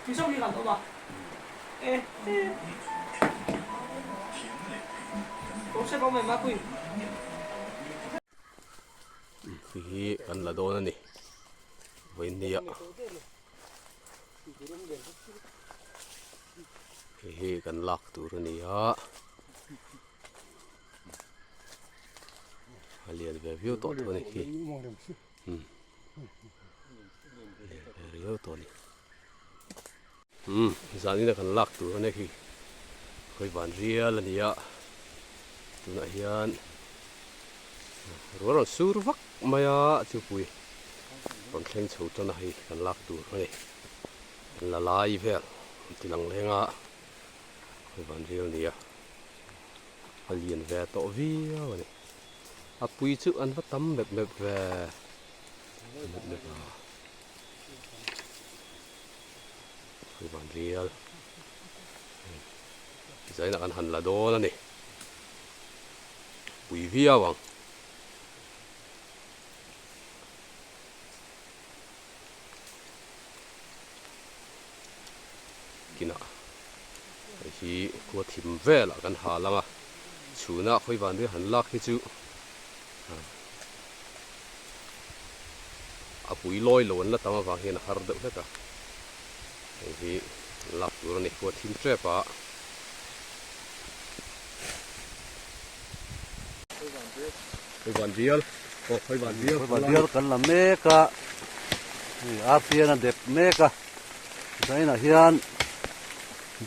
Hei hi kan la dawn a ni vawinia hei hi kan lak tur a ni a a lian ve viau tawh tho a ni hi umm lian ve riau tawh a ni umm zanin a kan lak tur a nia khi khawi van rial a ni a tunah hian ruah rawn sur vak mai a chupui rawn thleng chho tan a hei kan lak tur a ni kan la lai vel an ti lang leng a khawi van rial a ni a a lian ve tawh viau a ni a pui chu an va tam mep mep ve mep mep a. Van rial zaina kan han la dawn a ni pui viau ang. Kinah hei hi khua thim velah kan hal ang a chhunah khawi van rial han lak hi chu A pui lawi lo an la tam avang hian a har deuh hlek a, hei hi lak tur a ni khua thim tep a. Hei van bial aw hei van bial hei van bial kan la mek a hei arpian a dep mek a zainah hian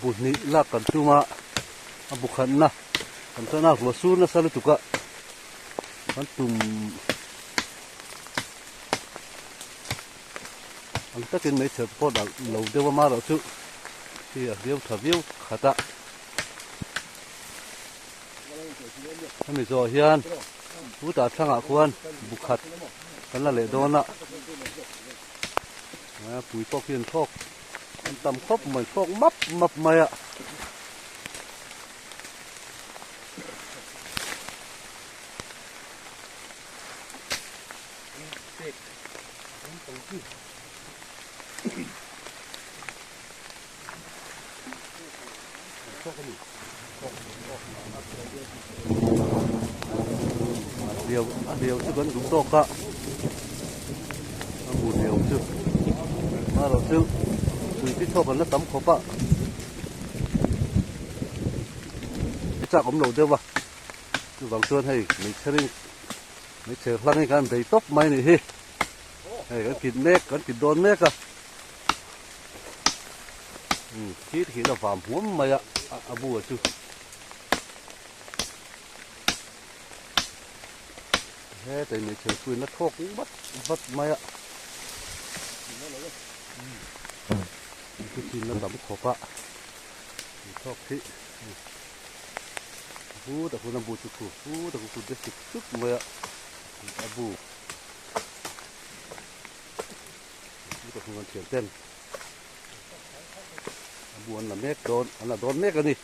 bu hnih lak kan tum a a bu khatna kan tan a ruah sur nasa lutuk a. Kan tum ang takin hmeichhe pawh dah lo deuh a marawh chu hei a hliau tha viau khat a hemi zawh hian chutah thlangah khuan bu khat kan la leh dawn a pui pawh khi an thlawk an tam khawp mai thlawk map map mai a. A hliau chu kan duh tawk a a hmu hliau chu marawh chu tui chi chhuak an la tam khawp a. Chak awm lo deuh a chuvang chuan hei hmeichhe hmeichhe hlang hi khan bei tawp mai a nih hi hei kan kit mek kan kit dawn mek a umm thir hi a vam huam mai a a bu ah chu hetah hmeichhe pawhin a thawk vat vat mai a. Thuthin a tam khawp a thawk hi but a hun a bu chu khu but a khu de suk suk mai a a bu but a hun an thiam ten a bu an la mek dawn an la dawn mek a ni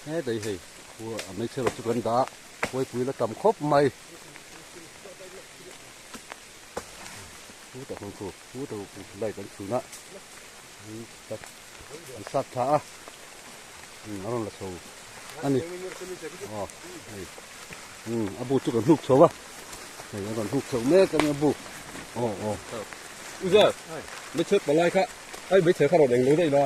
hetlai hei khua a hmeichhe rawh chu kan dah a khuaipui la tam khawp mai but a hun khu but a khu light an chhun a. An sat tha a a rawn la chho a ni aw hei a bu chu kan hnuk chho a hei a rawn hnuk chho mek a ni a bu aw aw uza meichher palai kha ai meichher kha rawn eng lo daih la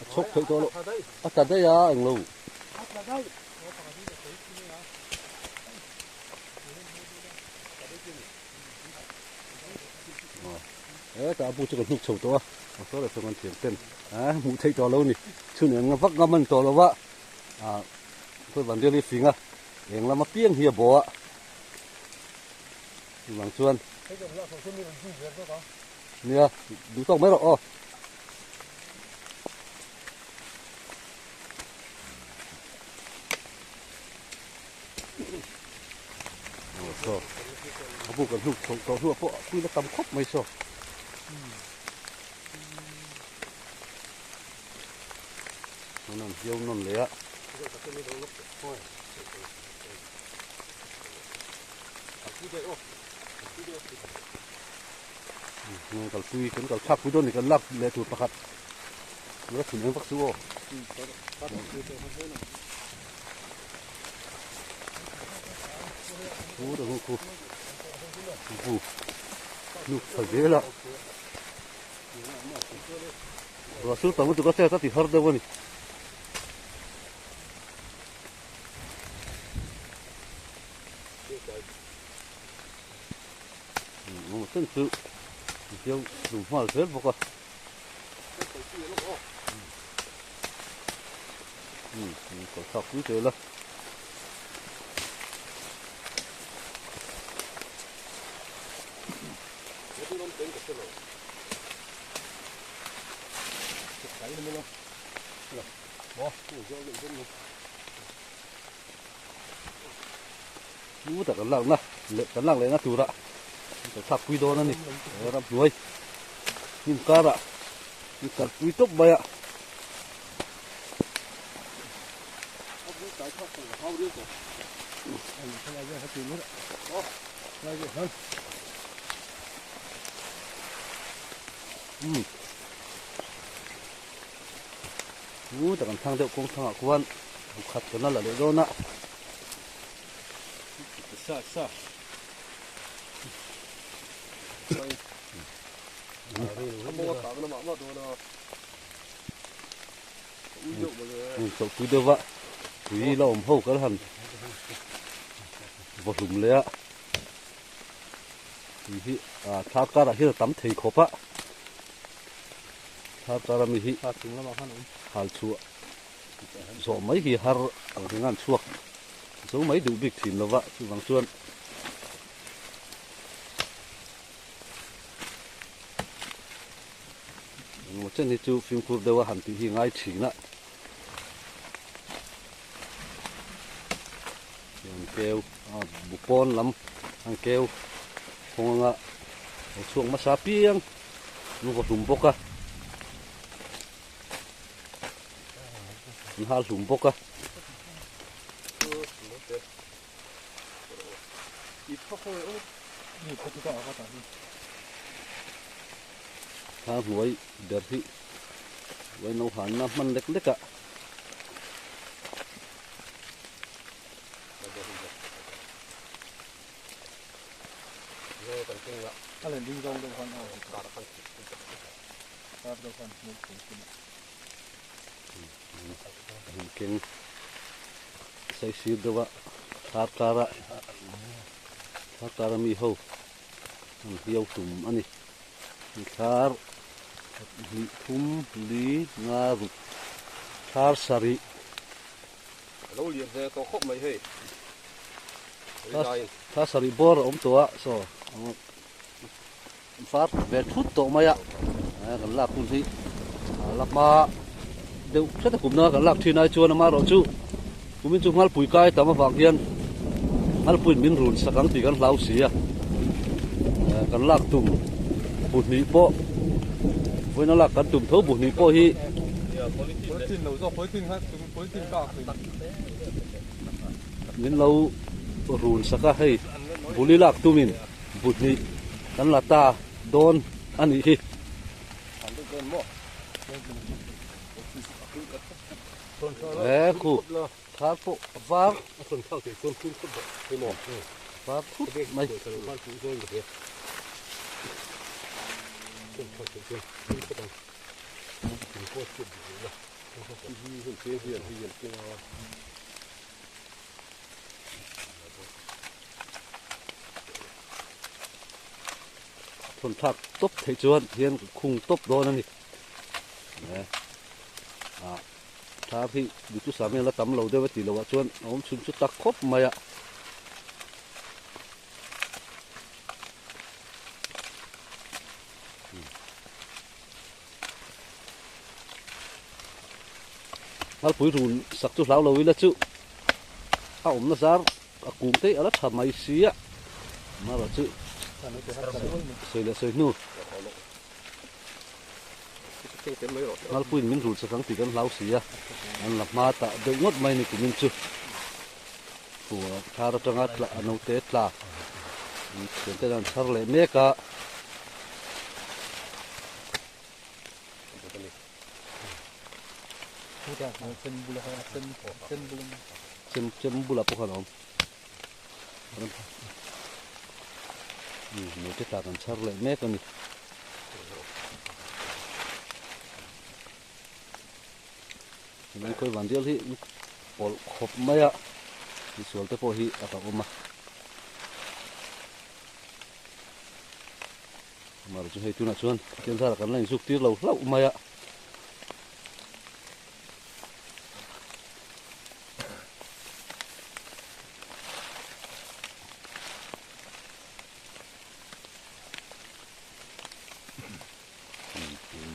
a chhawk theih tawh lo a tla daih a eng lo. Hetah a bu chu ka hnuk chho tawh a motor ah chuan kan thiam ten a hmuh theih tawh lo a ni chhun eng vak ngam a ni tawh lo va ah khawi van rial hi a fing a eng lama piang hi a bawh a chuvang chuan nia duh tawk mai rawh aw. Saw a buk an hnuk chho tawh hnuah pawh pui la tam khawp mai saw. An an hiau nawn leh a. Kalpui kan kal thlak pui dawn a ni kan lak leh tur pakhat tura chhun eng vak chu aw. Khu ta khu khu bu nuk tha zel a ruah sur tam lutuk a chet a ti har deuh a ni. Engemaw chen chu viau hlum nghal zel bawk a. Umm kal thlak pui zel a. Chu tak kan lakna leh kan lak lehna tura kan thlak pui dawn a ni he ramhnuai hnim karah an kalpui tawp mai a. Umm chu tak an thlang deuh kawng thlangah khuan bu khat kan la la leh dawn a. Chawlhpui deuh a tui la awm ho kal han vaw hlum leh a tui hi thla karah hian a tam thei khawp a thla kar ami hi hal chhuah zawh mai hi har ang reng a an chhuak zo mai duh bik thin lo va chuvang chuan engemaw chen hi chu fimkhur deuh a han tih hi ngai thin a an keu a bu pawn lam an keu kawng anga lo chhuak hmasa piang an vaw hlum bawk a. An hal hlum bawk a. Thla hnuai ber hi uaino hanna hman lek lek a. Keng saisir deuh a thar kar a thar kar a mi ho an hiau tum a ni thar hnih thum li nga ruk thar sarih Alo lian hle tawh khawp mai hei thar sarih bawr a awm tawh a saw Var ve thut tawh mai a, kan lak hun hi la hma deuh hret a kumna kan lak thin ai chuan amaherawh chu kumin chu nghalpui kai tam avang hian nghalpuiin min run sak ang tih kan hlau si a, kan lak tum bu hnih pawh vawiina lak kan tum tho bu hnih pawh hi min lo run sak a hei buli lak tumin. Bu hnih kan la ta dawn a nih hi. He khu thar pawh a var var thut mai. Thawn thlak tawp theih chuan hian khung tawp dawn a ni ah thar hi duhtu sa vel a tam lo deuh a tih loh ah chuan a awm chhun chu tak khawp mai a. Ngalpui run sak chu hlau lo ila chu a awmna zar a kum te a la tha mai si a amaherawh chu sawi leh sawi hnu Ngalpuiin min rul sak ang tih kan hlau si a an la hma tah deuh ngawt mai ni kumin chu thar atanga tla a naute tla. Thian te an chhar leh mek a. Chem chem bulah pawh khan a awm. Note tla kan chhar leh mek a ni. Tunlai khawi van rial hi pawlh khawp mai a misual te pawh hi a ta awm a mar chu hei tunah chuan Pathian zarah kan la inzuk tir lo hlauh mai a.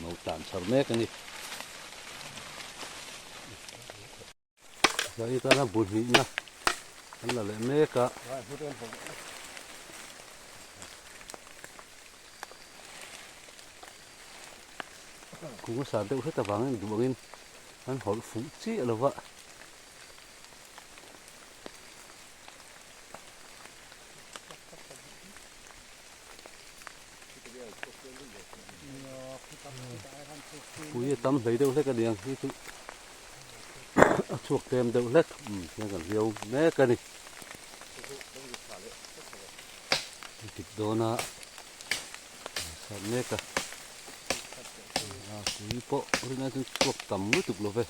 No tlan char mek a ni. Zai tana bu hnihna an la leh mek a. Kung a sar deuh hret avangin duh angin an hawlh fuh chiah lo va. Pui a tam hlei deuh hlek a ni ang hi chu a chhuak tlem deuh hlek umm hian kan hliau mek a ni dik dawn a sat mek a pui pawh rinai chuan chhuak tam lutuk lo ve.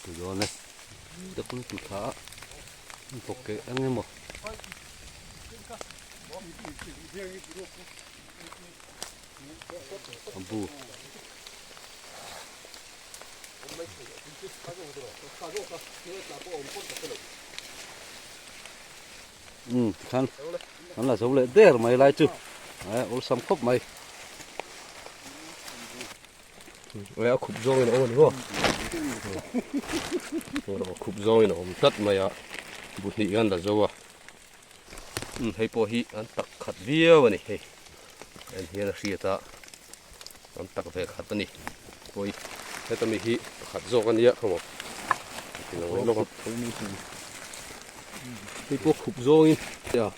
Ti dawn e tak an ti tha a an bawk keh ang emaw a bu umm tikhan an la zo leh der mai lai chu eh awlsam khawp mai. A khup zawngin a awm a ni maw a khup zawngin a awm tlat mai a bu hnih hian la zo a umm hei pawh hi an tak khat viau a ni hei en hian a hriat a an tak ve khat a ni pawi heta mi hi pakhat zawk a nia khaw maw hei pawh khup zawngin a.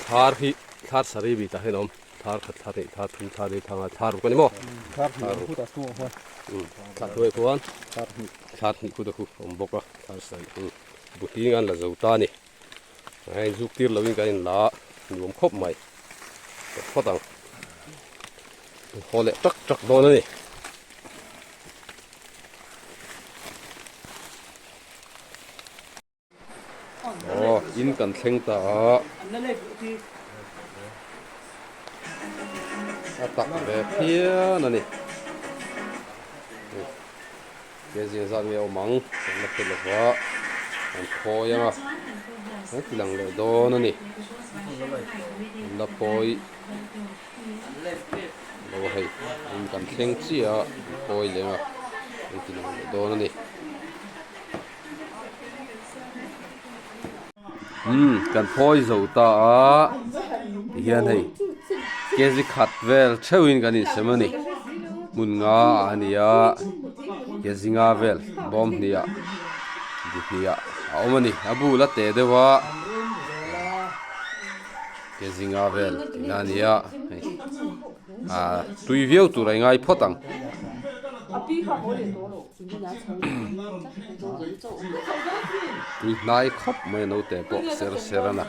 Thar hi thar saree bik tah hian a awm thar khat thar hnih thar thum thar li thar nga thar ruk a ni maw thar ruk thar hnuaiah khuan thar hnih khu te khu a awm bawk a thar sarih bu hling an la zo ta a ni a inzuk tir loin kan inla nuam khawp mai tawh phawt ang haw leh tak tak dawn a ni. Aw in kan thleng ta a a tak ve phian a ni ke zing zat nge awm ang kan la hre lova an phawi ang a kan ti lang leh dawn a ni an la phawi lo a hei in kan thleng chiah a an phawi leh ang a kan ti lang leh dawn a ni. Umm kan phawi zo ta a tihian hei kg khat vel theuhin kan insem a ni hmun nga a ni a kg nga vel bawm hnih ah bu hnih ah a awm a ni a bul a teh deuh a kg nga vel tihna a ni a hei ah tui viau tur a ingai phawt ang. Tui hnai khawp mai a naute pawh ser ser a na.